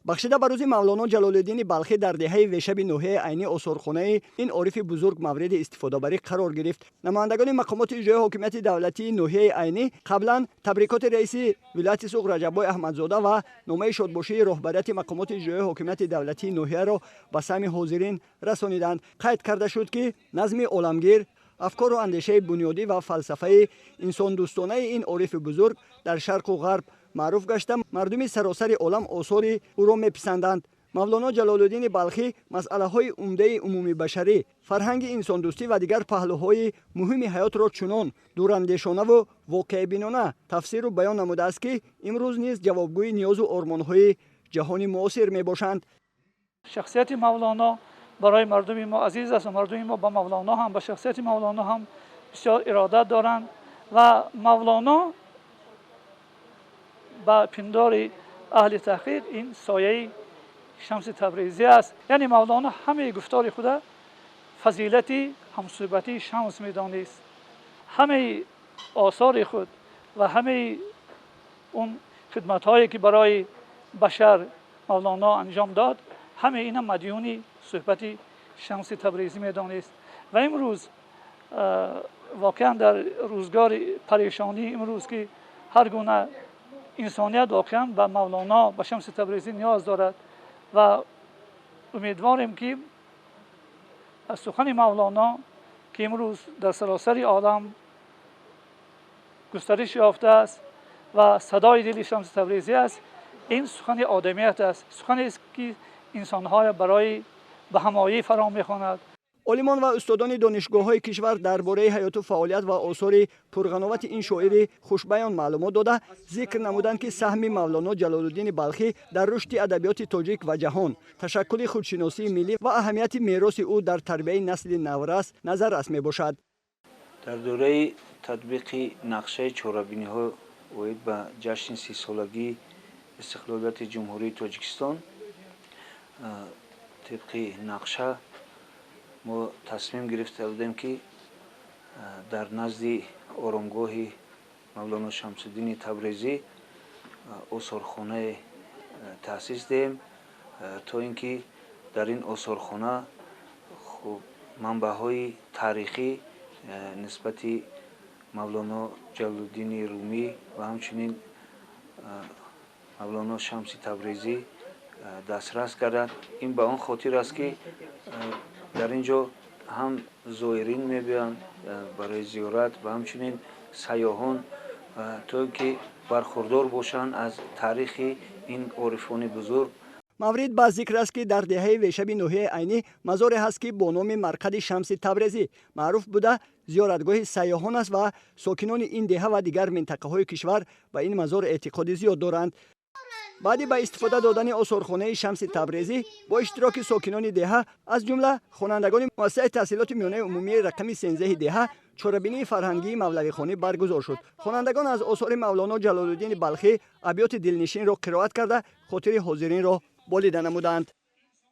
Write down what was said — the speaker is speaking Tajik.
Бахшида ба рӯзи Мавлоно Ҷалолиддини Балхӣ дар деҳаи Вешаби ноҳияи Айнӣ осорхонаи ин орифи бузург мавриди истифодабарӣ қарор гирифт. Намояндагони мақомоти иҷроии ҳокимияти давлатии ноҳияи Айнӣ қаблан табрикоти раиси вилояти Суғд Раҷаббой Аҳмадзода ва номаи шодбошии роҳбарияти мақомоти иҷроии ҳокимияти давлатии ноҳияро ба самъи ҳозирин расониданд. Қайд карда шуд, ки назми оламгир, афкору андешаи бунёдӣ ва фалсафаи инсондӯстонаи ин орифи бузург дар шарқу ғарб маъруф гашта, мардуми саросари олам осори ӯро меписанданд. Мавлоно Ҷалолуддини Балхӣ масъалаҳои умдаи умумибашарӣ, фарҳанги инсондӯстӣ ва дигар паҳлӯҳои муҳими ҳаётро чунон дурандешонаву воқеъбинона тафсиру баён намудааст, ки имрӯз низ ҷавобгӯи ниёзу ормонҳои ҷаҳони муосир мебошанд. Шахсияти Мавлоно барои мардуми мо азиз аст ва мардуми мо ба Мавлоно ҳам, ба шахсияти Мавлоно ҳам бисёр иродат доранд. Ва Мавлоно ба пиндори аҳли таҳқиқ ин сояи Шамси Табрезӣ аст. Яъне Мавлоно ҳамаи гуфтори худа фазилати ҳамсӯҳбатии Шамс медонист. Ҳамаи осори худ ва ҳамаи он хидматҳое, ки барои башар Мавлоно анҷом дод, ҳамаи ина мадюни суҳбати Шамси Табрезӣ медонист. Ва имрӯз воқеан дар рӯзгори парешонӣ имрӯз, ки ҳар гуна инсоният воқеан ба Мавлоно, ба Шамси Табрезӣ ниёз дорад, ва умедворем, ки аз сухани Мавлоно, ки имрӯз дар саросари олам густариш ёфтааст ва садои дили Шамси Табрезӣ аст, ин сухани одамият аст, суханест, ки инсонҳоро барои ба ҳамоӣ фаро мехонад. Олимон ва устодони донишгоҳҳои кишвар дар бораи ҳаёту фаъолият ва осори пурғановати ин шоири хушбаён маълумот дода, зикр намуданд, ки саҳми Мавлоно Ҷалолуддини Балхӣ дар рушди адабиёти тоҷик ва ҷаҳон, ташаккули худшиносии миллӣ ва аҳамияти мероси ӯ дар тарбияи насли наврас назаррас мебошад. Дар доираи татбиқи нақшаи чорабиниҳо оид ба ҷашни 30-солагии истиқлолияти Ҷумҳурии Тоҷикистон, тибқи нақша мо тасмим гирифта будем, ки дар назди оромгоҳи Мавлоно Шамсуддини Табрезӣ осорхонае таъсис диҳем, то ин ки дар ин осорхона манбаъҳои таърихӣ нисбати Мавлоно Ҷалолуддини Румӣ ва ҳамчунин Мавлоно Шамси Табрезӣ дастрас гардад. Ин ба он хотир аст, ки дар ин ҷо ҳам зоирин мебиёянд барои зиёрат ва ҳамчунин сайёҳон, то ин ки бархурдор бошанд аз таърихи ин орифони бузург. Маврид ба зикр аст, ки дар деҳаи Вешаби ноҳияи Айнӣ мазоре ҳаст, ки бо номи Марқади Шамси Табрезӣ маъруф буда, зиёратгоҳи сайёҳон аст ва сокинони ин деҳа ва дигар минтақаҳои кишвар ба ин мазор эътиқоди зиёд доранд. Баъди ба истифода додани осорхонаи Шамси Табрезӣ бо иштироки сокинони деҳа, аз ҷумла хонандагони муассисаи таҳсилоти миёнаи умумии рақами 13-и деҳа, чорабинии фарҳангии мавлавихонӣ баргузор шуд. Хонандагон аз осори Мавлоно Ҷалолуддини Балхӣ абёти дилнишинро қироат карда, хотири ҳозиринро болида намуданд.